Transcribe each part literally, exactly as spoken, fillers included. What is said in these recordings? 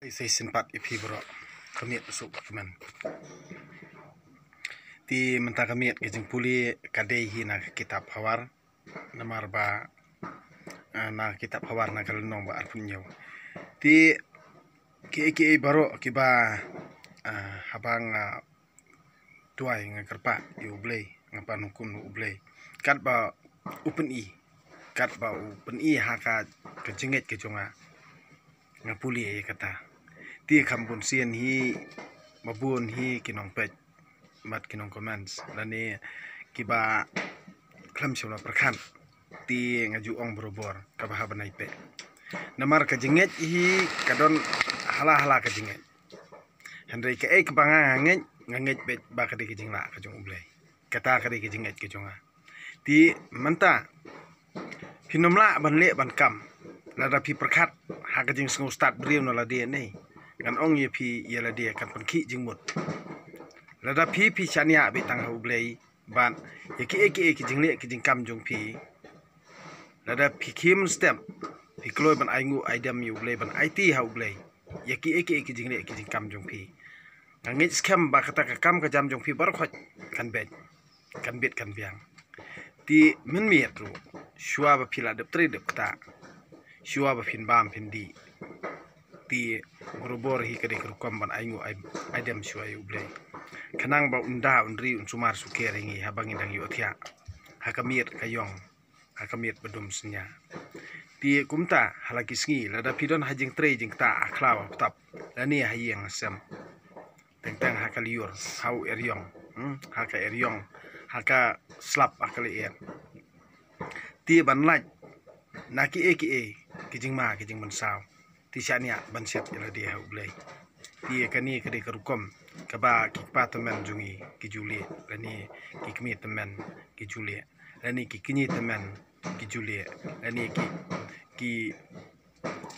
Sa shisien pat ïa phi baroh, ka miet suk ka kmen. Te mynta ka miet ka jingpule ka dei hi na ka kitab Hawar. Namar ba, ah, na ka kitab Hawar na ka lynnong ba arphew hynñiew. Te kiei kiei baroh kiba, ah, haba nga duwai, nga kyrpad ïa U Blei, nga pan hukum na U Blei, katba u pyni, katba u pyni ha ka, ka jingngeit ka jong nga, nga pule ïa kata. Te kham bun sien hi, ba bun hi ki nongpeit bad ki nongcomments lane kiba khlem shym la pyrkhat. Te nga ju ong barabor, kaba haba nai peit, namar ka jingngeit hi ka don hala hala ka jingngeit. Hynrei kaei kaba nga ngeit, nga ngeit beit ba ka dei ka jinglah ka jong U Blei. Kata ka dei ka jingngeit ka jong nga. Te mynta phin ym lah ban leh ban kam lada phi pyrkhat ha ka jingsngewstad briew na lade ne. Ngan ong ïa phi, ïa lade kan pynkhih jingmut. Lada phi, phi shaniah beit tang ha U Blei bad ïa kiei kiei ki jingleh ki jingkam jong phi, lada phi khim step, phi kloi ban ainguh aidem ïa U Blei, ban aiti ha U Blei ïa kiei kiei ki jingleh ki jingkam jong phi, nga ngeit skhem ba kata ka kam ka jam jong phi baroh khoit kan beit, kan bit kan biang. Te mynmiet ruh, shuwa ba phi la dep trei dep ktah, shuwa ba phin bam phin dih, te barabor hi ka dei ka rukom ban ainguh ai, aidem shuwa ïa U Blei, khnang ba un da, un ri, un sumar sukher ïa ngi haba ngi dang ïohthiah ha ka miet ka ïong, ha ka miet ba dum synñia. Te kumta ha la ki sngi, lada phi don ha jingtrei jingktah, ha khlaw ha btap lane ha ïing ha sem, teng teng ha ka lyiur, ha u eriong, hmm, ha ka eriong, ha ka slap, ha ka lyer, te ban lait na kiei kiei ki jingma ki jingmynsaw, te shaniah ban shet ïa lade ha U Blei. Te kane ka dei ka rukom kaba ki kpa tymmen jong ngi ki ju leh, lane ki kmie tymmen ki ju leh, lane ki kñi tymmen ki ju leh, lane ki, ki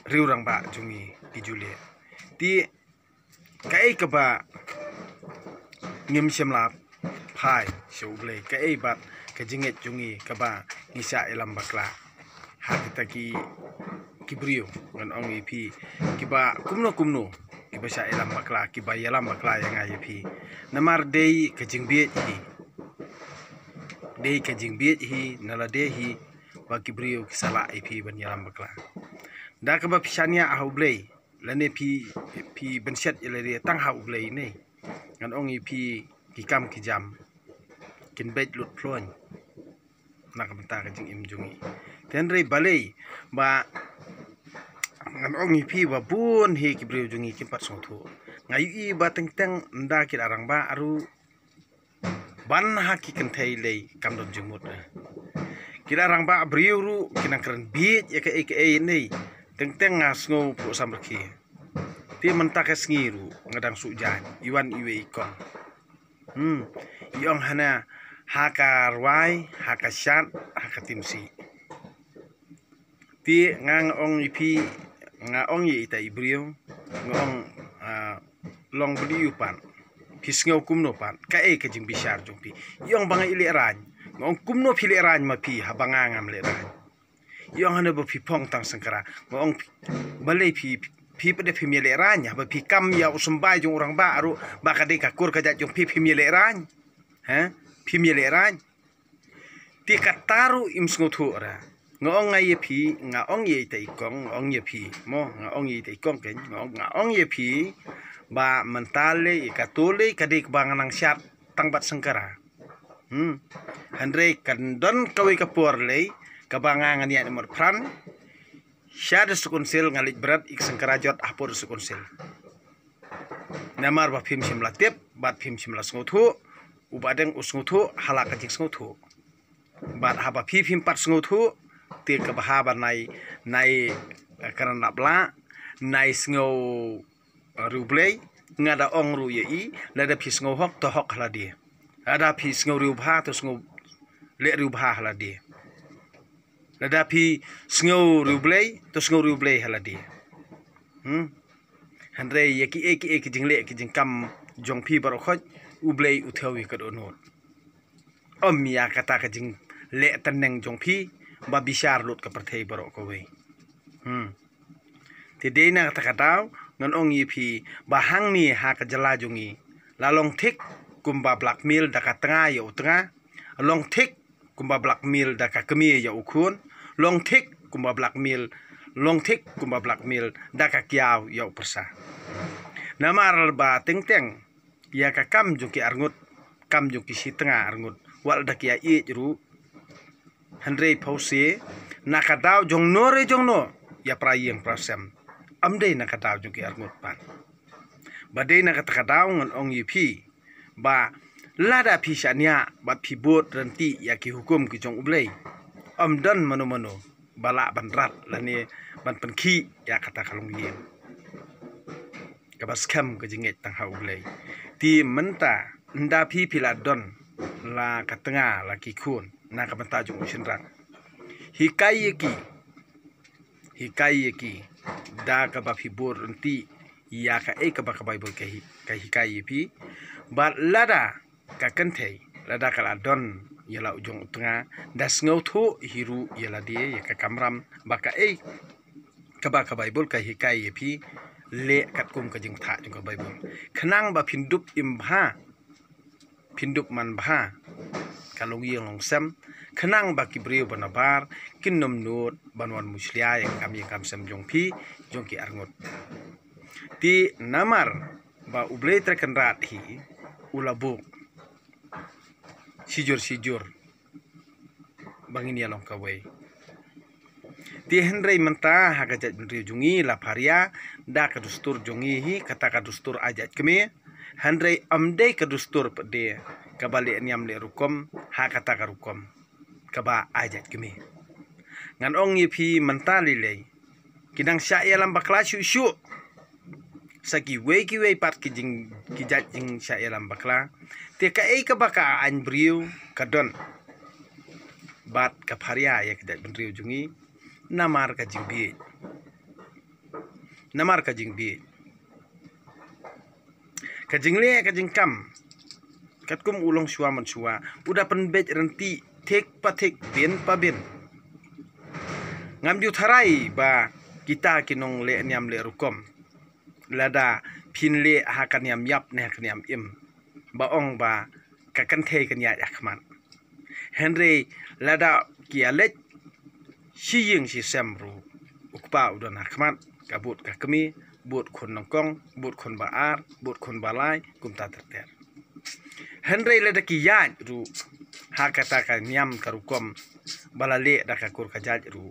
riew rangbah jong ngi ki ju leh. Te kaei kaba ngim shym la phai sha U Blei, kaei bad ka jingngeit jong ngi kaba ngi shah ïalam bakla ha kita ki, ki briew, ngan ong ïa phi, kiba kumno kumno, kiba shah ïalam bakla, kiba ïalam bakla ïa nga ïa phi. Namar dei ka jingbieit hi, dei ka jingbieit hi na lade hi ba ki briew ki sa lah ïa phi ban ïalam bakla. Da kaba phi shaniah ha U Blei, lane phi, phi pynshet ïa lade tang ha U Blei ne, ngan ong ïa phi, ki kam ki jam kin beit lut phlonj na ka bynta ka jingim jong ngi. Te hynrei balei ba ngan ong ïa phi ba bun hi ki briew jong ngi kim pat sngewthuh? Nga ïohi ba teng teng ynda ki la rangbah ruh, ban ha ki kynthei lei kam don jingmut. Ki la rangbah briew ruh ki nang kren bieit ïa kaei kaei ne. Teng teng nga sngew phuh samrkhie. Te mynta ka sngi ruh nga dang shu jan, i wan iwei i kong, hmm, i ong hana, ha ka rwai, ha ka shad, ha ka timsi. Te nga, nga ong ïa phi, nga ong ïa ita i briew, nga ong, ah, long bad ïa u pat, phi sngew kumno pat, kaei ka jingbishar jong phi? I ong ba nga i lehraiñ. Nga ong kumno phi lehraiñ ma phi haba nga ngam lehraiñ? I ong hana ba phi phong tang sengkra. Nga ong balei phi, phi pat de phim ïa lehraiñ? Haba phi kam ïa u symbai jong u rangbah ruh ba ka dei ka kur ka jait jong phi, phim ïa lehraiñ? Ha? Phim ïa lehraiñ? Te kata ruh im sngewthuh ra. Nga ong nga ïa phi, nga ong ïa ita i kong, nga ong ïa phi. Mo, nga ong ïa ita i kong kein, nga ong, nga ong ïa phi ba mynta lei, ïa kato lei ka dei kaba nga nang shad tang bad sengkra. Hmm. Hynrei kan don kawei ka por lei kaba nga ngan ïaid mot pran sha District Council, nga leit bret ïa ka sengkra jot hapoh District Council. Namar ba phim shym la tip bad phim shym la sngewthuh, u Bahdeng u sngewthuh ha la ka jingsngewthuh. Bad haba phi phim pat sngewthuh, te kaba haba nai, nai, eh, kren lap lah, nai sngew, eh, riewblei, nga da ong ruh ïa i, lada phi sngew hok to hok ha lade. Lada phi sngew riewbha to sngew leh riewbha ha lade. Lada phi sngew riewblei to sngew riewblei ha lade. Hmm. Hynrei ïa kiei kiei ki jingleh ki jingkam jong phi baroh khoit, U Blei u thew ïa ka dohnud. Ym ïa kata ka jingleh tneng jong phi ba bishar lut ka pyrthei baroh kawei. Hmm. Te dei na kata ka daw Ngan ong ïa phi ba hangne ha ka jylla jong ngi la long thik kumba blackmail da ka tnga ïa u tnga, long thik kumba blackmail da ka kmie ïa u khun, long thik kumba blackmail, long thik kumba blackmail da ka kiaw ïa u pyrsa. Namar ba teng teng ïa ka kam jong ki arngut, kam jong ki shi tnga arngut, wat la da ki ïa ïeit ruh, hynrei pause na ka daw jong no re jong no ïa pra ïing pra sem, ym dei na ka daw jong ki arngut pat. Ba dei na kata ka daw ngan ong ïa phi ba lada phi shaniah bad phi bud rynti ïa ki hukum ki jong U Blei, ym don mano mano ba lah ban rat lane ban pynkhih ïa kata ka longïing kaba skhem ka jingngeit tang ha U Blei. Te mynta ynda phi phi la don la ka tnga la ki khun na ka bynta jong u shynrang, hikai ïa ki, hikai ïa ki da kaba phi bud rynti ïa kaei kaba ka Baibl ka hi-, ka hikai ïa phi. Bad lada ka kynthei lada ka la don ïa la u jong u tnga, da sngewthuh hi ruh ïa lade ïa ka kamram ba kaei kaba ka Baibl ka hikai ïa phi, leh katkum ka jingthoh jong ka Baibl, khnang ba phin dup im bha, phin dup man bha ka longïing longsem, khnang ba ki briew ba nabar kin nym nud ban wan mushlia ïa ka kam ïing kam sem jong phi, jong ki arngut. Te namar ba U Blei Trai Kynrad hi u la buk shijur shijur ba ngin ïa long kawei. Te hynrei mynta ha ka jaitbynriew jong ngi la pharia da ka dustur jong ngi hi, kata ka dustur ai jait kmie, hynrei ym dei ka dustur pat de kaba leh niam leh rukom ha kata ka rukom kaba ai jait kmie. Ngan ong ïa phi mynta lei lei ki nang shah ïalam bakla shuh shuh sa kiwei kiwei pat ki jing, ki jait jingshah ïalam bakla. Te kaei kaba ka aiñ briew ka don bad ka pharia ïa ka jaitbynriew jong ngi? Namar ka jingbieit, namar ka jingbieit. Ka jingleh ka jingkam katkum u longshuwa manshuwa u da pynbeit rynti thik pa thik, bin pa bin. Ngam ju tharai ba kita ki nongleh niam leh rukom, lada phin leh ha ka niam ïap ne ha ka niam im, ba ong ba ka kynthei kan ïaid ha khmat. Hynrei lada ki ïa leit shi ïing shi sem ruh, u kpa u don ha khmat, ka bud ka kmie, bud khun nyngkong, bud khun ba ar, bud khun ba lai, kumta ter ter. Hynrei lada ki ïaid ruh ha kata ka niam ka rukom ba la leh da ka kur ka jait ruh,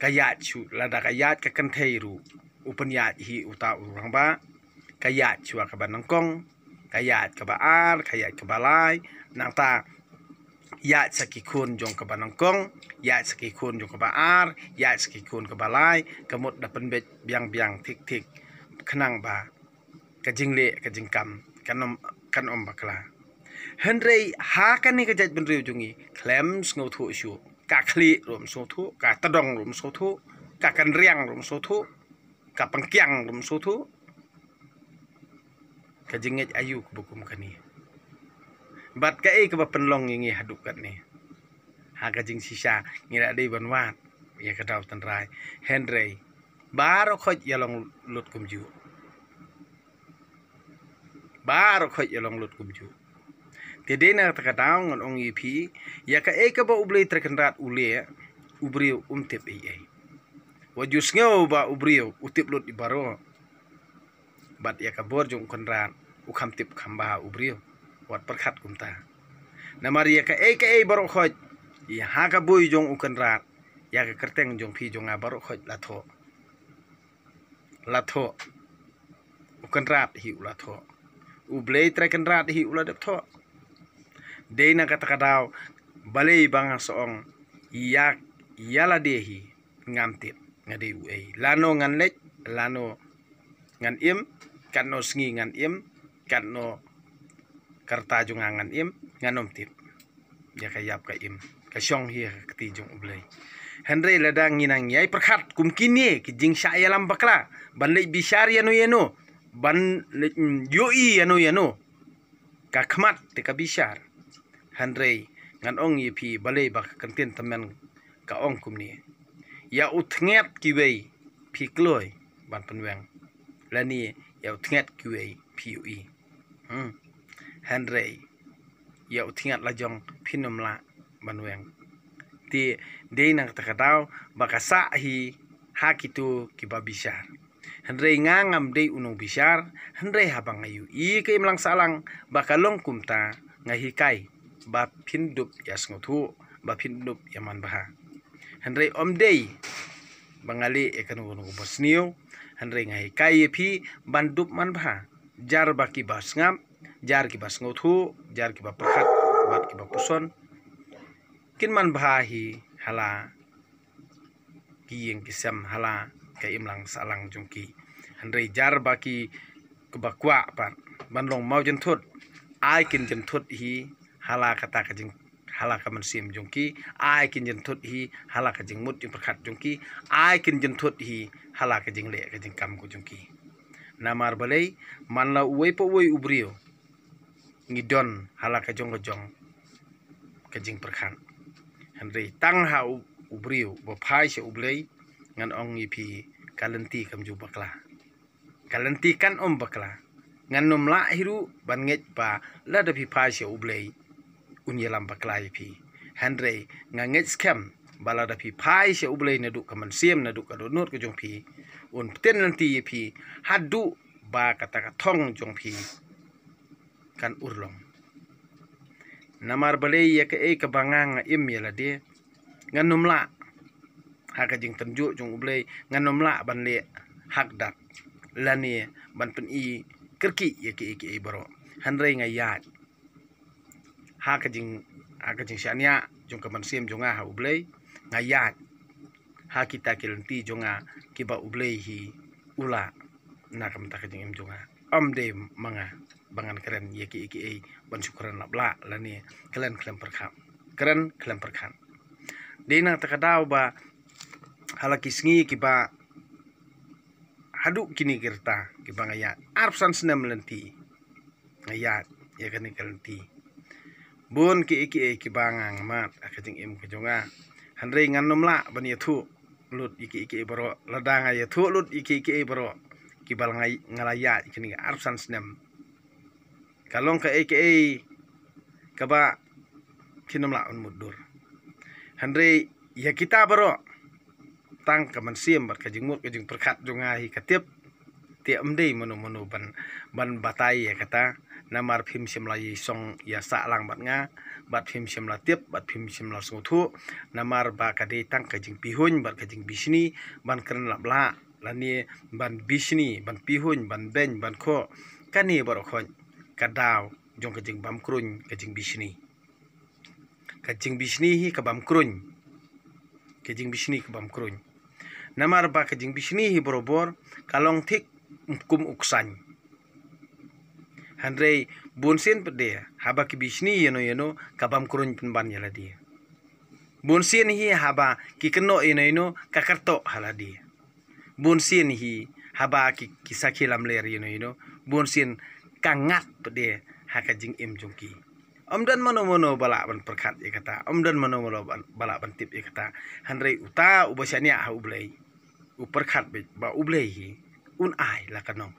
ka ïaid shuh, lada ka ïaid ka kynthei ruh, u pynïaid hi uta u rangbah, ka ïaid shuwa kaba nyngkong, ka ïaid kaba ar, ka ïaid kaba lai, nangta ïaid sa ki khun jong kaba nyngkong, ïaid sa ki khun jong kaba ar, ïaid sa ki khun kaba lai, ka mut da pynbeit biang biang thik thik, khnang ba ka jingleh ka jingkam kan ym, kan ym bakla. Hynrei ha kane ka jaitbynriew jong ngi, khlem sngewthuh shuh, ka khlieh ruh ym sngewthuh, ka tdong ruh ym sngewthuh, ka kynriang ruh ym sngewthuh, ka pangkiang ruh ym sngewthuh. Ka jingngeit aïu kaba kum kane? Bad kaei kaba pynlong ïa ngi haduh katne? Ha ka jingshisha ngi la dei ban wad ïa ka daw tynrai, hynrei baroh khoit ïa long lut kumjuh. Baroh khoit ïa long lut kumjuh. Te dei na kata ka daw ngan ong ïa phi, ïa kaei kaba U Blei Trai Kynrad u leh, u briew um tip ei ei. Wat ju sngew ba u briew u tip lut ïa baroh. Bad ïa ka bor jong u Kynrad u kham tip kham bha u briew. Wat pyrkhat kumta. Namar ïa kaei kaei baroh khoit, ïa ha ka bor jong u Kynrad, ïa ka kyrteng jong phi jong nga baroh khoit la thoh. La thoh. U Kynrad hi u la thoh. U Blei Trai Kynrad hi u la dep thoh. Dei na kata ka daw, balei ba nga sa ong, ïa, ïa lade hi ngam tip nga dei uei. Lano ngan leit, lano ngan im, katno sngi ngan im, katno ka rta jong nga ngan im, ngan ym tip. Ïa ka ïap ka im ka shong hi ha ka kti jong U Blei. Hynrei lada ngi nang ïai pyrkhat kum kine ki jingshah ïalam bakla, ban leit bishar ïano ïano, ban leit, mm, ïohi ïano ïano, ka khmat te ka bishar. Hynrei ngan ong ïa phi, balei ba ka ktien tymmen ka ong kumne: Ïa u tnget kiwei phi kloi ban pynweng, lane ïa u tnget kiwei phi ïohi. Hmm. Hynrei ïa u tnget la jong phin ym lah ban weng. Te dei na kata ka daw ba ka sah hi ha kito kiba bishar. Hynrei nga ngam dei u nongbishar, hynrei haba nga ïohi ka imlang sahlang ba ka long kumta, nga hikai ba phin dup ïa sngewthuh, ba phin dup ïa manbha. Hynrei ym dei ba nga leh ïa kano kano kaba sniew, hynrei nga hikai ïa phi ban dup manbha. Jar ba kiba sngap, jar kiba sngewthuh, jar kiba pyrkhat bad kiba puson, kin manbha hi ha la ki ïing ki sem, ha la ka imlang sahlang jong ki. Hynrei jar ba ki, kiba kwah pat ban long mawjynthut, ai kin jynthut hi ha la kata ka jing, ha la ka mynsiem jong ki, ai kin jynthut hi ha la ka jingmut jingpyrkhat jong ki, ai kin jynthut hi ha la ka jingleh ka jingkam ka jong ki. Namar balei? Man la uwei pa uwei u briew ngi don ha la ka jong ka jong ka jingpyrkhat. Hynrei tang ha u, u briew ba phai sha U Blei, ngan ong ïa phi, ka lynti kam ju bakla. Ka lynti kan ym bakla. Ngan ym lah hi ruh ban ngeit ba lada phi phai sha U Blei un ïalam bakla ïa phi. Hynrei nga ngeit skhem ba lada phi phai sha U Blei naduh ka mynsiem, naduh ka dohnud ka jong phi, un pyntip lynti ïa phi haduh ba kata ka thong jong phi kan urlong. Namar balei? Ïa kaei kaba nga nga im ïa lade, ngan ym lah ha ka jingtynjuh jong U Blei, ngan ym lah ban leh hakdat lane ban pyni kyrkieh ïa kiei kiei baroh. Hynrei nga ïaid ha ka jing, ha ka jingshaniah jong ka mynsiem jong nga ha U Blei, nga ïaid ha kita ki lynti jong nga kiba U Blei hi u lah na ka bynta ka jingim jong nga. Ym dei ma nga ba ngan kren ïa kiei kiei ban shu kren lap lah lane kren khlem pyrkhat. Kren khlem pyrkhat. Dei na kata ka daw ba ha la ki sngi kiba haduh kine ki rta kiba nga ïaid arphew san snem lynti, nga ïaid ïa kane ka lynti. Bun kiei kiei kiba nga nga mad ha ka jingim ka jong nga. Hynrei ngan ym lah ban ïathuh lut ïa kiei kiei baroh. Lada nga ïathuh lut ïa kiei kiei baroh kiba nga, nga la ïaid kine arphew san snem, ka long kaei kaei kaba phin ym lah ban mutdur. Hynrei ïa kita baroh, tang ka mynsiem bad ka jingmut ka jingpyrkhat jong nga hi ka tip. Te ym dei mano mano ban, ban batai ïa kata. Namar phim shym la ïasong ïasahlang bad nga, bad phim shym la tip, bad phim shym la sngewthuh. Namar ba ka dei tang ka jingpihuiñ bad ka jingbishni ban kren lap lah lane ban bishni, ban pihuiñ, ban beiñ, ban khoh. Kane baroh khoit ka daw jong ka jingbam kruiñ, ka jingbishni. Ka jingbishni hi ka bam kruiñ. Ka jingbishni ka bam kruiñ. Namar ba ka jingbishni hi barabor ka long thik kum u ksaiñ. Hynrei bunsien pat de haba ki bishni ïano ïano ka bam kruiñ pynban ïa lade. Bunsien hi haba ki kynnoh ïano ïano ka kyrtoh ha lade. Bunsien hi haba ki, ki sakhi lamler ïano ïano, bunsien ka ngat pat de ha ka jingim jong ki. Ym don mano mano ba lah ban pyrkhat ïa kata, ym don mano mano ba, ba lah ban tip ïa kata. Hynrei uta uba shaniah ha U Blei u pyrkhat beit ba U Blei hi un ai la ka nong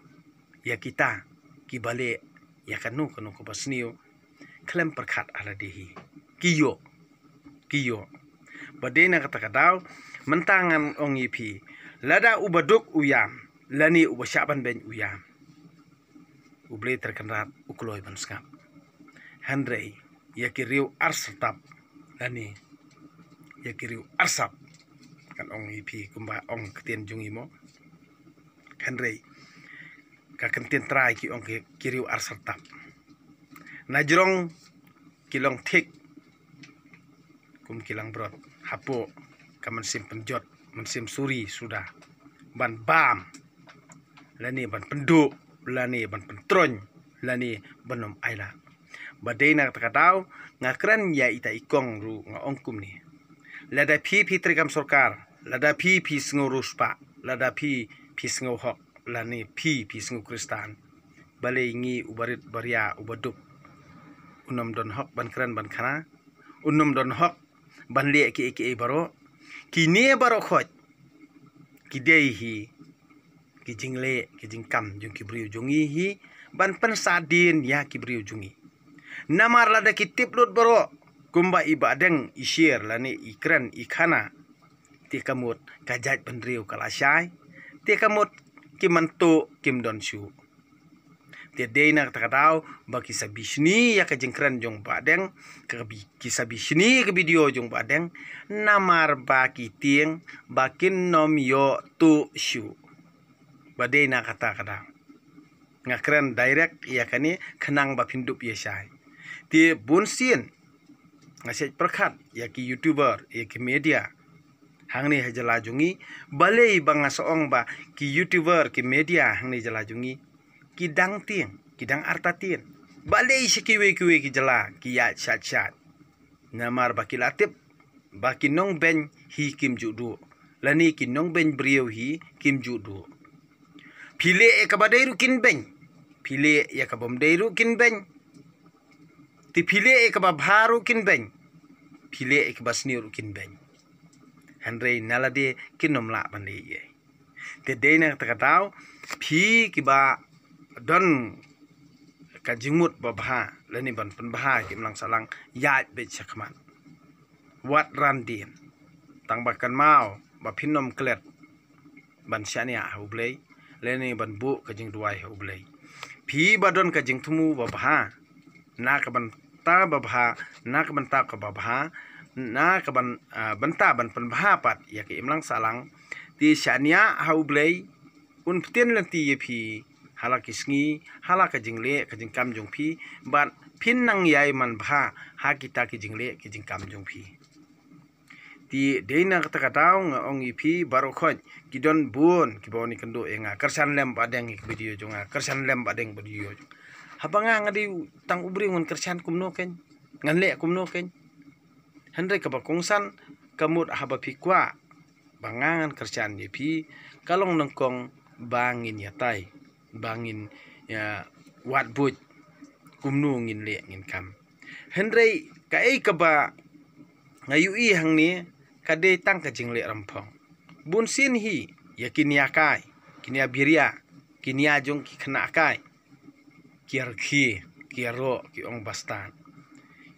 ïa kita kiba leh ïa kano kano kaba sniew khlem pyrkhat ha lade hi. Ki ïoh, ki ïoh. Ba dei na kata ka daw, mynta ngan ong ïa phi, lada uba duk u ïam lane uba shah ban beiñ u ïam, U Blei Trai Kynrad u kloi ban sngap. Hynrei ïa ki riew arsap lane ïa ki riew arsap, ngan ong ïa phi kumba ong ktien jong ngi mo. Hynrei ka ktien Trai ki ong ki, ki riew arsap. Na jrong ki long thik kum ki langbrot hapoh ka mynsiem pynjot, mynsiem suri suda ban bam lane ban pynduh lane ban pyntroiñ lane ban ym ailad. Ba dei na kata ka daw nga kren ïa ita i kong ruh nga ong kumne. Lada phi phi treikam sorkar, lada phi phi sngew riewspah, lada phi phi sngew hok lane phi phi sngew Khristan, balei ngi uba rit ba ria uba duk un ym don hok ban kren ban khana? Un ym don hok ban leh kiei kiei baroh? Kine baroh khoit ki dei hi ki jingleh ki jingkam jong ki briew jong ngi hi, ban pynsahdien ïa ki briew jong ngi. Namar lada ki tip lut baroh, kumba i Bahdeng i share lane i kren i khana, te ka mut ka jaitbynriew ka la shai, te ka mut ki mynta kim don shuh. Te dei na kata ka daw ba ki sa bishni ïa ka jingkren jong Bahdeng, ka bi-, ki sa bishni ïa ka video jong Bahdeng, namar ba ki tieng ba kin ym ïoh tuh shuh. Ba dei na kata ka daw nga kren direct ïa kane khnang ba phin dup ïa shai. Te bun sien nga shet pyrkhat ïa ki YouTuber, ïa ki media hangne ha jylla jong ngi, balei ba nga sa ong ba ki YouTuber, ki media hangne jylla jong ngi ki dang tieng, ki dang artatien. Balei sha kiwei kiwei ki jylla ki ïaid shat shat? Namar ba ki la tip ba ki nongbeiñ hi kim ju duh, lane ki nongbeiñ briew hi kim ju duh. Phi leh ïa kaba dei ruh kin beiñ, phi leh ïa kaba ym dei ruh kin beiñ. Te phi leh ïa kaba bha ruh kin beiñ, phi leh ïa kaba sniew ruh kin beiñ. Hynrei na lade kin ym lah ban leh ei ei. Te dei na kata ka daw, phi kiba don ka jingmut ba bha lane ban pynbha ïa ki imlang sahlang, ïaid beit sha khmat. Wat ran dien. Tang ba kynmaw ba phin ym klet ban shaniah ha U Blei lane ban buh ka jingduwai ha U Blei. Phi ba don ka jingthmu ba bha, na ka bynta ba bha, na ka bynta kaba bha, na ka ban, ah, bynta ban pynbha pat ïa ki imlang sahlang, te shaniah ha U Blei, un pyntieng lynti ïa phi ha la ki sngi, ha la ka jingleh ka jingkam jong phi, bad phin nang ïai man bha ha kita ki jingleh ki jingkam jong phi. Te dei na kata ka daw nga ong ïa phi baroh khoit, ki don bun kiba wan ïakynduh ïa nga, kyrshan lem Bahdeng ïa ka video jong nga, kyrshan lem Bahdeng video jong nga. Haba nga nga dei tang u briew ngan kyrshan kumno keiñ, ngan leh kumno keiñ. Hynrei kaba kongsan ka mut haba phi kwah ba nga ngan kyrshan ïa phi, ka long nyngkong ba ngin ïatai, ba ngin ïa wad buit kumno ngin leh ngin kam. Hynrei kaei kaba nga ïohi hangne ka dei tang ka jingleh ramphong. Bun sien hi ïa ki nia kai, ki nia biria, ki nia jong ki khynnah kai, ki ïa rkhie, ki ïaroh, ki ong bastard.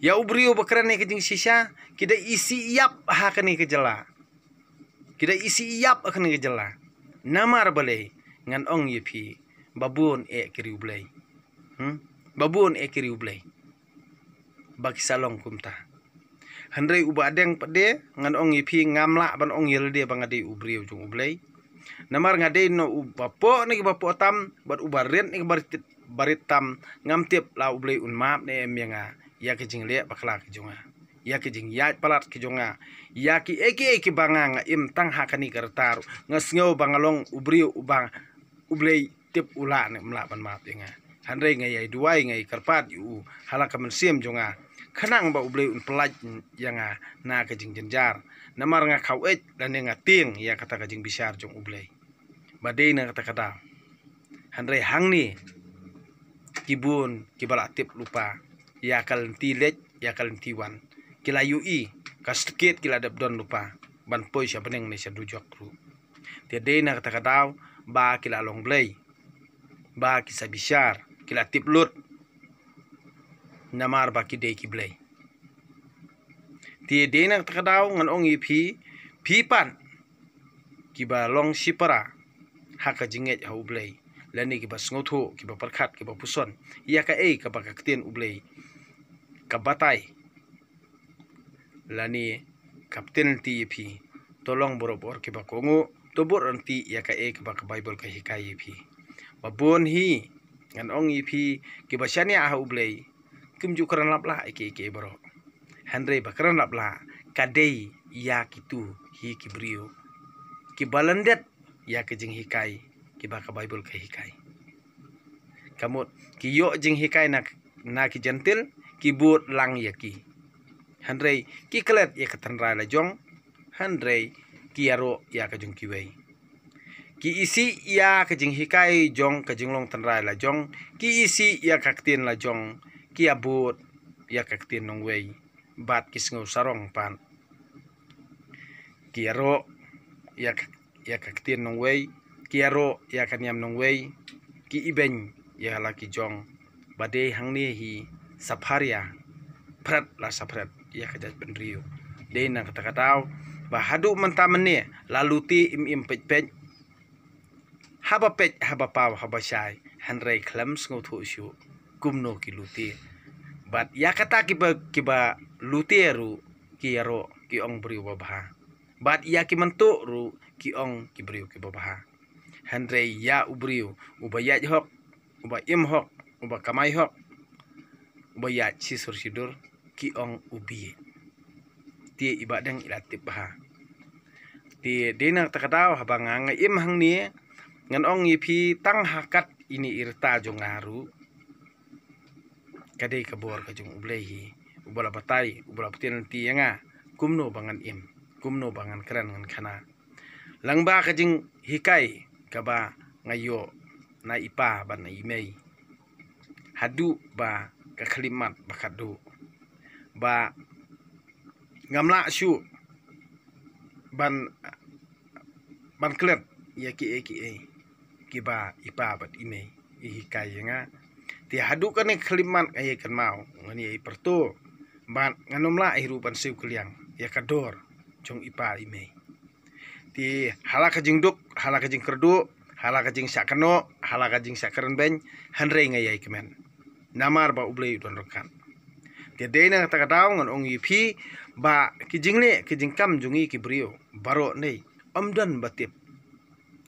Ïa u briew ba kren ïa ka jingshisha, ki da isih ïap ha kane ka jylla. Ki da isih ïap ha kane ka jylla. Namar balei? Ngan ong ïa phi, ba bun eh ki riewblei. Hmm? Ba bun eh ki riewblei ba ki sa long kumta. Hynrei u Bahdeng pat de, ngan ong ïa phi, ngam lah ban ong ïa lade ba nga dei u briew jong U Blei. Namar nga dei na uba poh na kiba poh tam, bad uba rit na kiba rit, ba rit tam, ngam tip la U Blei un map ne em ïa nga ïa ka jingleh bakla ka jong nga, ïa ka jingïaid palat ka jong nga, ïa kiei kiei kiba nga, nga im tang ha kane ka rta ruh, nga sngew ba nga long u briew uba U Blei tip u lah ne em lah ban map ïa nga. Hynrei nga ïai duwai, nga ïai kyrpad ïa u ha la ka mynsiem jong nga, khnang ba U Blei un pyllait ïa nga na ka jingjynjar. Namar nga khaw eit lane nga tieng ïa kata ka jingbishar jong U Blei. Ba dei na kata ka daw. Hynrei hangne ki bun kiba la tip lypa ïa ka lynti leit, ïa ka lynti wan, ki la ïohi ka stekit ki la dep don lypa ban poi sha bneng ne sha dujok ruh. Te dei na kata ka daw ba ki la long blei, ba ki sa bishar, ki la tip lut, namar ba ki dei ki blei. Te dei na kata ka daw ngan ong ïa phi, phi pat kiba long shipara ha ka jingngeit ha U Blei, lane kiba sngewthuh, kiba pyrkhat, kiba puson ïa kaei kaba ka ktien U Blei ka batai, lane ka pyntieng ïa phi, to long baroh bor kiba kohnguh, to bud ryntih ïa kaei kaba ka Baibl ka hikai ïa phi. Ba bun hi, ngan ong ïa phi, kiba shaniah ha U Blei kim ju kren lap lah ïa kiei kiei baroh. Hynrei ba kren lap lah ka dei ïa kitu hi ki briew kiba lyndet ïa ka jinghikai kiba ka Baibl ka hikai. Ka mut ki ïoh jinghikai na, na ki Jentil, ki bud lang ïa ki. Hynrei ki klet ïa ka tynrai la jong, hynrei ki ïaroh ïa ka jong kiwei. Ki isih ïa ka jinghikai jong ka jinglong tynrai la jong, ki isih ïa ka ktien la jong, ki ïabud ïa ka ktien nongwei, bad ki sngew sarong pat. Ki ïaroh ïa ka, ïa ka ktien nongwei, ki ïaroh ïa ka niam nongwei, ki ibeiñ ïa la ki jong, ba dei hangne hi sa pharia phret la sa phret ïa ka jaitbynriew. Dei na kata ka daw ba haduh mynta mynne la lute im im peit peit, haba peit haba paw haba shai, hynrei khlem sngewthuh shuh kumno ki lute. Bad ïa kata kiba, kiba lute ruh ki ïaroh ki ong briew babha, bad ïa ki myntuh ruh ki ong ki briew kiba bha. Hynrei ïa u briew uba ïaid hok, uba im hok, uba kamai hok, uba ïaid shisur shidur, ki ong u bieit. Te i Bahdeng i la tip bha. Te dei na kata ka daw haba nga nga im hangne, ngan ong ïa phi tang ha kat ine i rta jong nga ruh, ka dei ka bor ka jong U Blei hi, uba la batai, uba la pyntian lynti ïa nga kumno ba ngan im, kumno ba ngan kren ngan khana. Lyngba ka jinghikai kaba nga ïoh na i pa bad na i mei, haduh ba ka khyllipmat ba khatduh, ba ngam lah shuh ban, ban klet ïa kiei kiei kiba i pa bad i mei i hikai ïa nga. Te haduh kane ka khyllipmat nga ïai kynmaw, ngan ïai pyrto, bad ngan ym lah hi ruh ban siew kylliang ïa ka dor jong i pa i mei. Te ha la ka jingduk, ha la ka jingkyrduh, ha la ka jingshah kynnoh, ha la ka jingshah kren beiñ, hynrei nga ïai kmen. Namar ba U Blei u don ryngkat. Te dei na kata ka daw ngan ong ïa phi ba ki jingleh ki jingkam jong ngi ki briew baroh ne ym don ba tip.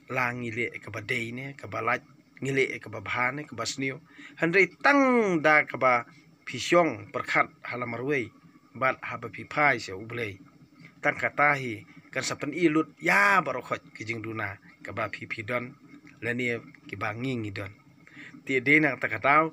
La ngi leh kaba dei ne kaba lait, ngi leh kaba bha ne kaba sniew. Hynrei tang da kaba phi shong pyrkhat ha la marwei bad haba phi phai sha U Blei, tang kata hi kan sa pyni lut ïa baroh khoit ki jingduna kaba phi phi don lane kiba ngi ngi don. Te dei na kata ka daw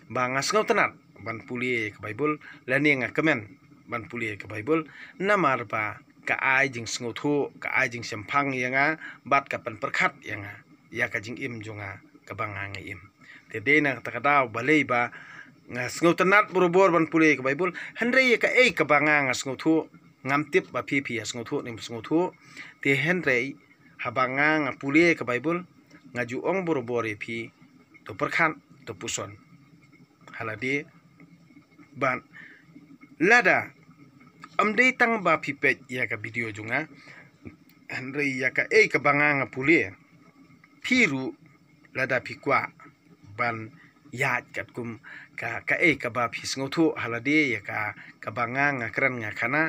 ba nga sngewtynnat ban pule ka Baibl lane nga kmen ban pule ka Baibl, namar ba ka ai jingsngewthuh, ka ai jingshemphang ïa nga bad ka pynpyrkhat ïa nga ïa ka jingim jong nga kaba nga nga im. Te dei na kata ka daw balei ba nga sngewtynnat barabor ban pule ka Baibl, hynrei ïa kaei kaba nga nga sngewthuh, ngam tip ba phi phi ïa sngewthuh ne ym sngewthuh. Te hynrei haba nga nga pule ka Baibl, nga ju ong barabor ïa phi, to pyrkhat, to puson ha lade. Bad lada ym dei tang ba phi peit ïa ka video jong nga, hynrei ïa kaei kaba nga nga pule, phi ruh lada phi kwah ban ïaid katkum ka, kaei kaba phi sngewthuh ha lade ïa ka, kaba nga nga kren nga khana,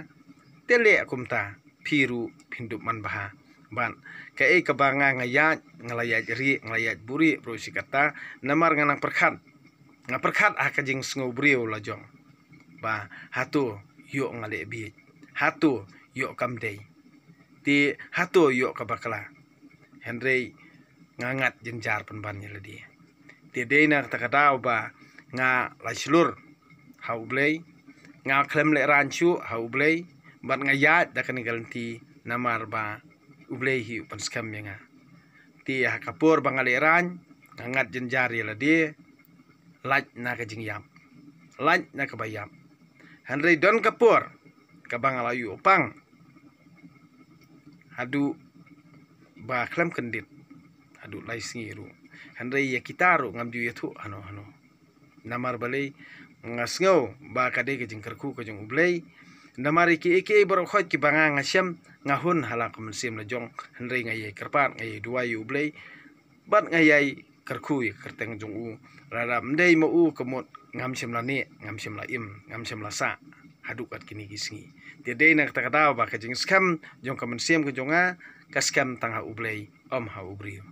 te leh kumta, phi ruh phin dup man bha. Bad kaei kaba nga nga ïaid, nga la ïaid rieh, nga la ïaid buhrieh baroh shi katta, namar nga nang pyrkhat, nga pyrkhat ha ka jingsngew briew la jong ba hato ïoh nga leh bieit, hato ïoh kam dei, te hato ïoh ka bakla. Hynrei nga ngat jynjar pynban ïa lade. Te dei na kata ka daw ba nga la shlur ha U Blei, nga khlem lehraiñ shuh ha U Blei, bad nga ïaid da kane ka lynti namar ba U Blei hi u pynskhem ïa nga. Te ha ka por ba nga lehraiñ, nga ngat jynjar ïa lade, lait na ka jingïap, lait na kaba ïap. Hynrei don ka por kaba nga la ïoh pang haduh ba khlem kyndit, haduh lai sngi ruh. Hynrei ïa kita ruh ngam ju ïathuh hano hano. Namar balei? Nga sngew ba ka dei ka jingkyrkhu ka jong U Blei. Namar ïa kiei kiei baroh khoit kiba nga nga shem, nga hun ha la ka mynsiem la jong, hynrei nga ïai kyrpad, nga ïai duwai ïa U Blei, bad nga ïai kyrkhu ïa ka kyrteng jong u. Lada ym dei ma u ka mut ngam shym la neh, ngam shym la im, ngam shym la sah haduh kat kine ki sngi. Te dei na kata ka daw ba ka jingskhem jong ka mynsiem ka jong nga ka skhem tang ha U Blei, ym ha u briew.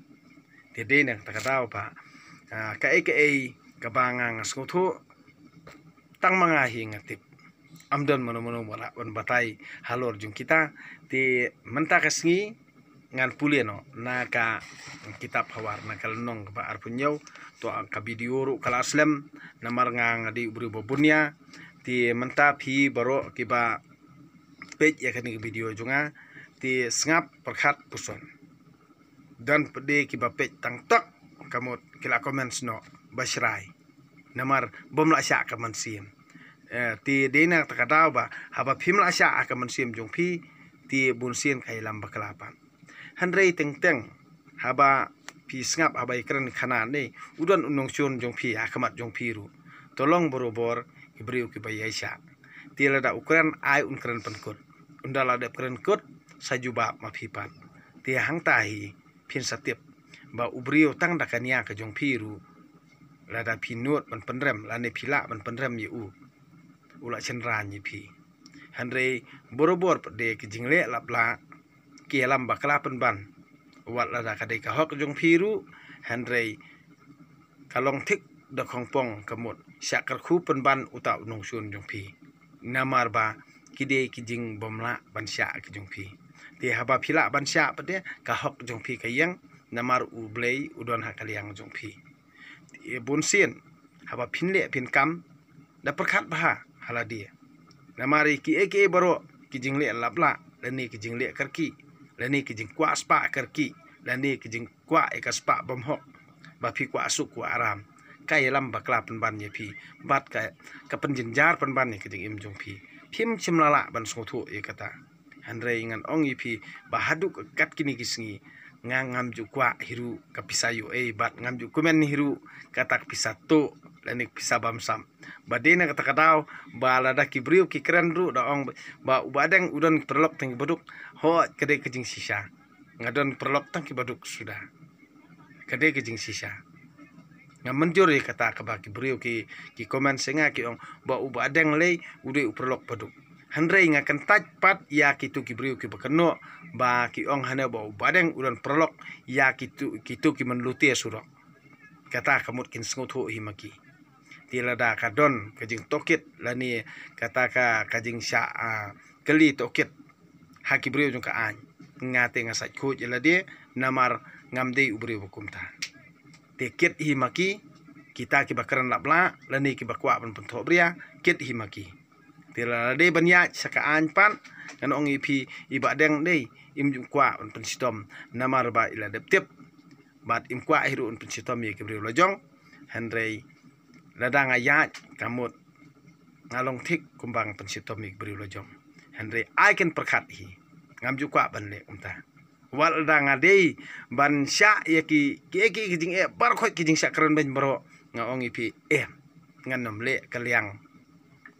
Te dei na kata ka daw ba, ah, kaei kaei kaba nga nga sngewthuh, tang ma nga hi nga tip. Ym don mano mano ba lah ban batai halor jong kita. Te mynta ka sngi ngan pule noh na ka kitab Hawar, na ka lynnong kaba arphew hynñiew. To ka video ruh ka la slem, namar nga nga dei u briew ba bun ïa. Te mynta phi baroh kiba peit ïa kane ka video jong nga, te sngap, pyrkhat, puson. Don pat de kiba peit tang tok, ka mut ki la comment noh ba shrai, namar bym lah shah ka mynsiem. Eh, te dei na kata ka daw ba haba phim lah shah ha ka mynsiem jong phi, te bunsien ka ïalam bakla pat. Hynrei teng teng haba Phi sngap haba i kren khana ne, u don u nongshun jong phi ha khmat jong phi ruh. To long barobor ki briew kiba ïaishah. Te lada u kren ai un kren pynkut. Ynda la dep kren kut, sa jubab ma phi pat. Te hangta hi phin sa tip ba u briew tang da ka nia ka jong phi ruh, lada phi nud ban pynrem lane phi lah ban pynrem ïa u, u la shynrang ïa phi. Hynrei barobor pat de ki jingleh lap lah ki ïalam bakla pynban. Wat lada ka dei ka hok jong phi ruh, hynrei ka long thik da khongpong ka mut shah kyrkhu pynban uta u nongshun jong phi. Namar ba ki dei ki jingbym lah ban shah ki jong phi. Te haba phi lah ban shah pat de, ka hok jong phi ka ïeng, namar U Blei u don ha ka liang jong phi. Te bunsien haba phin leh phin kam, da pyrkhat bha ha lade. Namar ïa kiei kiei baroh, ki jingleh lap lah lane ki jingleh kyrkieh lane ki jingkwah spah kyrkieh lane ki jingkwah ïa ka spah bymhok, ba phi kwah suk kwah aram, ka ïalam bakla pynban ïa phi bad ka, ka pynjynjar pynban ïa ka jingim jong phi. Phim shym la lah ban sngewthuh ïa kata. Hynrei ngan ong ïa phi ba haduh ka kat kine ki sngi, nga ngam ju kwah hi ruh ka pisa ïoh ei bad ngam ju kmen hi ruh kata ka pisa tuh lane ka pisa bam sap. Ba dei na kata ka daw ba lada ki briew ki kren ruh da ong ba u Bahdeng u don paralok tang kiba duk, hooid ka dei ka jingshisha. Nga don paralok tang kiba duk suda. Ka dei ka jingshisha. Nga mynjur ïa kata kaba ki briew ki, ki comment sha nga ki ong ba u Bahdeng lei u dei u paralok ba duk. Hynrei nga kyntait pat ïa kitu ki briew kiba kynnoh ba ki ong hane ba u Bahdeng u don paralok ïa kitu, kitu ki mynlute surok. Kata ka mut kin sngewthuh hi ma ki. Te lada ka don ka jingtohkit lane kata ka, ka jingshah, ah, kylli tohkit ha ki briew jong ka aiñ, nga te nga sait khuid ïa lade, namar ngam dei u briew ba kumta. Te kit hi ma ki, kita kiba kren lap lah lane kiba kwah ban pynthoh bria, kit hi ma ki. Te lada dei ban ïaid sha ka aiñ pat, ngan ong ïa phi, i Bahdeng dei im ju kwah ban pynshitom, namar ba i la dep tip bad im kwah hi ruh ban pynshitom ïa ki briew la jong. Hynrei lada nga ïaid ka mut nga long thik kumba nga pynshitom ïa ki briew la jong. Hynrei ai kin pyrkhat hi, ngam ju kwah ban leh kumta. Wat lada nga dei ban shah ïa ki, ki, ki, ki jingeh baroh khoit, ki jingshah kren beiñ baroh, nga ong ïa phi, eh, ngan ym leh ka liang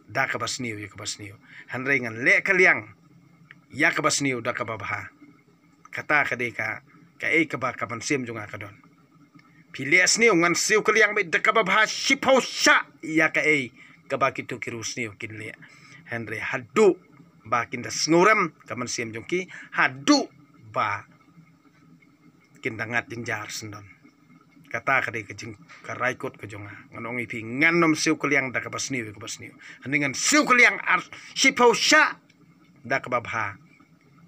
da kaba sniew ïa kaba sniew. Hynrei ngan leh ka liang ïa kaba sniew da kaba bha. Kata ka dei ka, kaei kaba ka mynsiem jong nga ka don. Phi leh sniew, ngan siew ka liang beit da kaba bha shiphew shah ïa kaei kaba kitu ki riewsniew kin leh. Hynrei haduh ba kin da sngewrem ka mynsiem jong ki, haduh ba kin da ngat jynjar syndon. Kata ka dei ka jing, ka rai kut ka jong nga. Ngan ong ïa phi, ngan ym siew ka liang da kaba sniew ïa kaba sniew. Hynrei ngan siew ka liang ar shiphew shah da kaba bha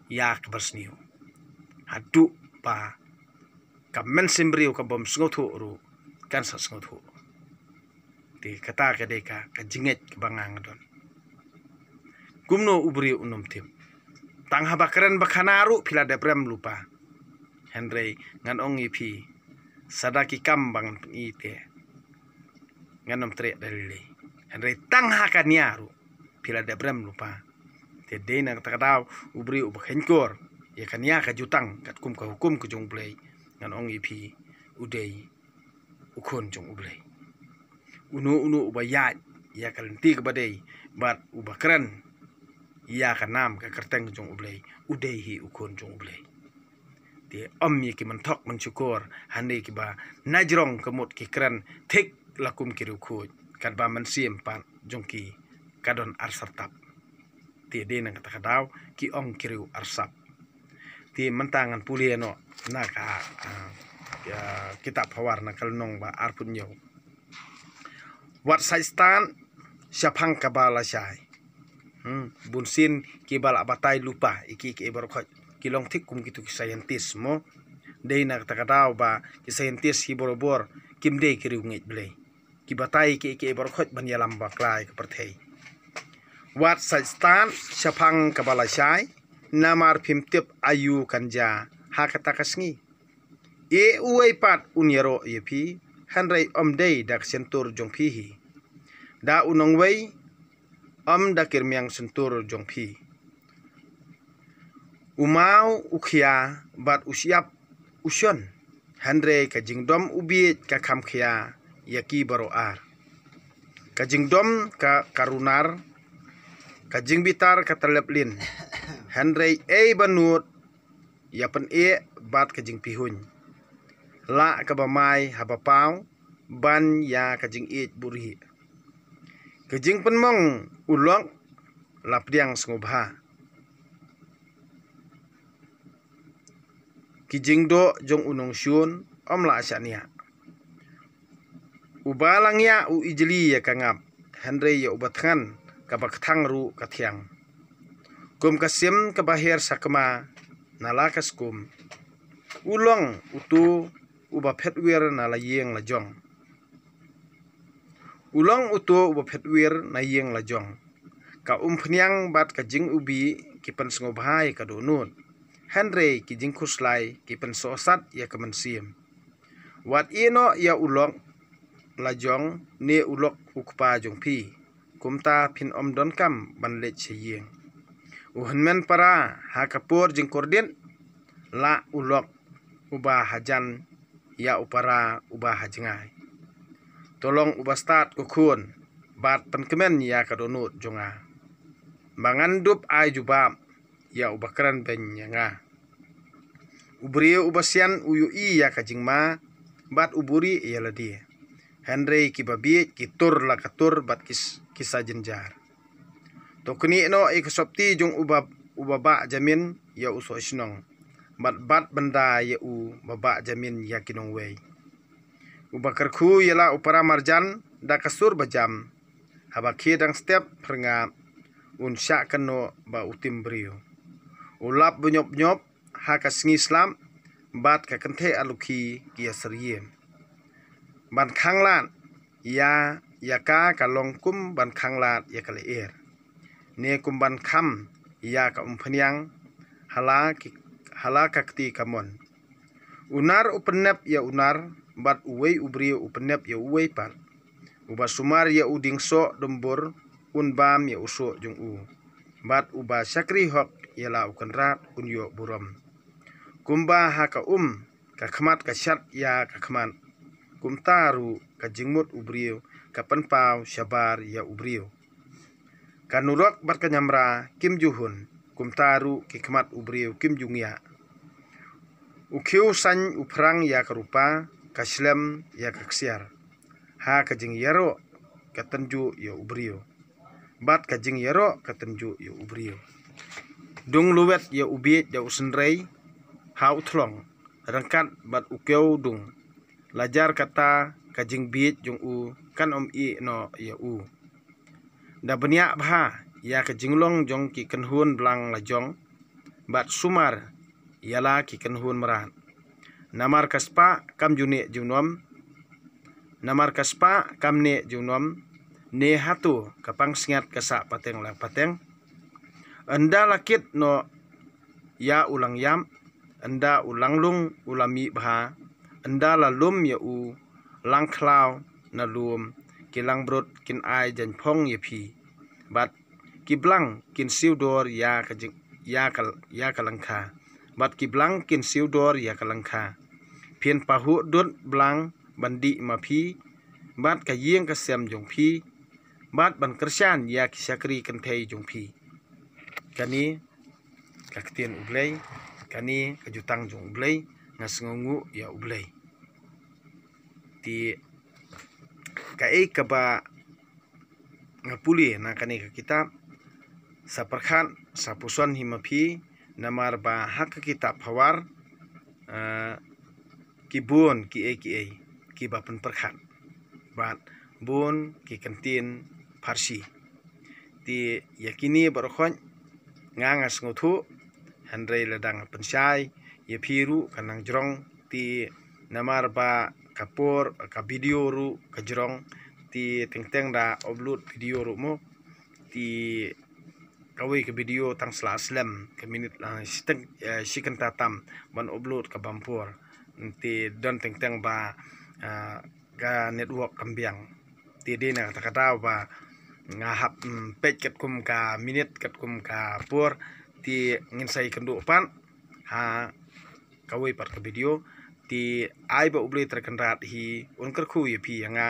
ïa kaba sniew. Haduh ba ka mynsiem briew ka bym sngewthuh ruh kan sa sngewthuh. Te kata ka dei ka, ka jingngeit kaba nga nga don. Kumno u briew un ym tip? Tang haba kren ba khana ruh phi la dep rem lypa. Hynrei ngan ong ïa phi, sa da ki kam ba ngan pyni te ngan ym treh da lei lei. Hynrei tang ha ka nia ruh phi la dep rem lypa. Te dei na kata ka daw u briew uba kheiñkor ïa ka nia ka jutang katkum ka hukum ka jong U Blei, ngan ong ïa phi, u dei u khun jong U Blei. Uno uno uba ïaid ïa ka lynti kaba dei bad uba kren ïa ka nam ka kyrteng jong U Blei, u dei hi u khun jong U Blei. Te ym ïa ki mynthok mynshukor hangne kiba na jrong ka mut ki kren thik la kum ki riewkhuid, katba mynsiem pat jong ki ka don arsartap. Te dei na kata ka daw ki ong ki riew arsap. Te mynta ngan pule noh na ka, ah, ka kitab Hawar na ka lynnong ba arphew hynñiew. Wat sait stad shaphang kaba lashai. Hmm, bunsien kiba la batai lypa ïa ki, ki baroh khoit ki long thik kum kitu ki scientist mo. Dei na kata ka daw ba ki scientist hi barobor kim dei ki riewngeit Blei. Ki batai ïa ki, ki baroh khoit ban ïalam bakla ïa ka pyrthei. Wat sait stad shaphang kaba lashai, namar phim tip aïu kan jia ha kata ka sngi. Ei uwei pat un ïaroh ïa phi, hynrei ym dei da ka shyntur jong phi hi. Da u nongwei, ym da ki rmiang shyntur jong phi. U maw u khia bad u shyiap u shon. Hynrei ka jingdom u bieit ka kham khia ïa ki baroh ar. Ka jingdom ka ka runar, ka jingbitar ka tyllep lin. Hynrei ei ba nud ïa pyneh bad ka jingpihuiñ. Lah kaba mai haba paw ban ïa ka jingïeit buhrieh. Ka jingpynmong u lok la pdiang sngewbha. Ki jingdoh jong u nongshun ym lah shaniah. Uba la ngiah u ijli ïa ka ngap, hynrei ïa uba thngan kaba kthang ruh ka thiang. Kum ka sim kaba her sakma na la ka skum. U long uto uba phetwir na la ïing la jong. U long uto uba phetwir na ïing la jong. Ka umphniang bad ka jingubi ki pynsngewbha ïa ka dohnud. Hynrei ki jingkhuslai ki pynsohsat ïa ka mynsiem. Wat ïeh noh ïa u lok la jong ne u lok u kpa jong phi. Kumta phin ym donkam ban leit sha ïing. U hynmen para ha ka por jingkordit, lah u lok uba hajan ïa u para uba ha jngai. To long uba stad ko khun bad pynkmen ïa ka dohnud jong nga. Ba ngan dup ai jubab ïa uba kren beiñ ïa nga. U briew uba sian u ïohi ïa ka jingma bad u buhrieh ïa lade. Hynrei kiba bieit ki tur la ka tur bad ki s- ki sa jynjar. To knieh noh ïa ka sopti jong uba uba bah jamin ïa u soh shnong. Bad bat bynda ïa uba bah jamin ïa ki nongwei. Uba kyrkhu ïa la u para marjan da ka sur ba jam. Haba khie dang step pyrngap un shah kynnoh ba u tim briew. U lap bniop bniop ha ka sngi slap bad ka kynthei alukhi ki ïa syriem. Ban khanglad ïa ïa ka ka long kum ban khanglad ïa ka lyer. Ne kum ban kham ïa ka umphniang hala ki hala ka kti kamon. U nar u pynnep ïa u nar bad uwei u briew u pynnep ïa uwei pat. Uba sumar ïa u dieng soh dumbur un bam ïa u soh jong u. Bad uba shakri hok ïa la u kynrad un ïoh burom. Kumba ha ka um ka khmat ka shat ïa ka khmat. Kumta ruh ka jingmut u briew ka pynpaw shabar ïa u briew. Ka nurok bad ka nyamra kim ju hun, kumta ruh ki khmat u briew kim ju ngiah. U khiew saiñ u phrang ïa ka rupa, ka shlem ïa ka ksiar. Ha ka jingïaroh ka tynjuh ïa u briew. Bad ka jingïaroh ka tynjuh ïa u briew. Dung luwet ïa u bieit da u synrei ha u thlong, ryngkat bad u kiew dung. Lajar kata ka jingbieit jong u kan ym ïeh noh ïa u. Da bniah bha ïa ka jinglong jong ki kynhun blang la jong bad sumar ïa la ki kynhun mrad. Namar ka spah kam ju neh junom. Namar ka spah kam neh junom. Ne hato ka pangsngiat ka sah pateng la pateng. Ynda la kit noh ïa u langïap, ynda u langlung u la mih bha, ynda la lum ïa u langkhlaw na lum, ki langbrut kin ai jaiñphong ïa phi. Bad ki blang kin siew dor ïa ka jing ïa ka ïa ka langkha. Bad ki blang kin siew dor ïa ka langkha. Phin pahuh dud blang ban dih ma phi bad ka ïing ka sem jong phi bad ban kyrshan ïa ki shakri kynthei jong phi. Kane ka ktien U Blei, kane ka jutang jong U Blei, nga sngewnguh ïa U Blei. Te kaei kaba nga pule na kane ka kitab, sa pyrkhat, sa puson hi ma phi, namar ba ha ka kitab Phawar, eh, ki bun kiei kiei kiba pynpyrkhat bad bun ki kyntien pharshi. Te ïa kine baroh khoit nga nga sngewthuh, hynrei lada nga pynshai ïa phi ruh ka nang jrong, te namar ba ka por ka video ruh ka jrong, te teng teng da upload video ruh mo, te kawei ka video tang sla slem ka minit la shiteng, eh, shi kynta tam ban upload ka bam por. Te don teng teng ba, ah, ka network kam biang. Te dei na kata ka daw ba nga hap, mm, peit katkum ka minit katkum ka por. Te ngin sa ïakynduh pat ha kawei pat ka video. Te ai ba U Blei Trai Kynrad hi un kyrkhu ïa phi ïa nga,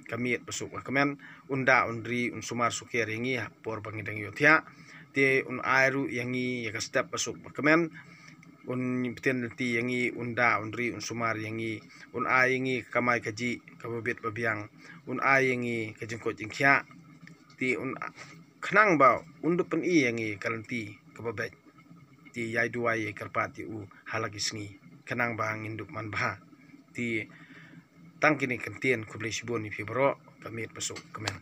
ka miet ba suk ba kmen, un da un ri un sumar suker ïa ngi ha por ba ngi dang ïohthiah. Te un ai ruh ïa ngi ïa ka step ba suk ba kmen, un pynlynti ïa ngi, un da un ri un sumar ïa ngi, un ai ïa ngi ka kamai kajih kaba bit ba biang, un ai ïa ngi ka jingkoit jingkhiah. Te un khnang ba un dup pyni ïa ngi ka lynti kaba beit. Te ïai duwai ïai kyrpad ïa u ha la ki sngi khnang ba ngin dup manbha. Te tang kine ki kyntien, khublei shibun ïa phi baroh, ka miet ba suk kmen.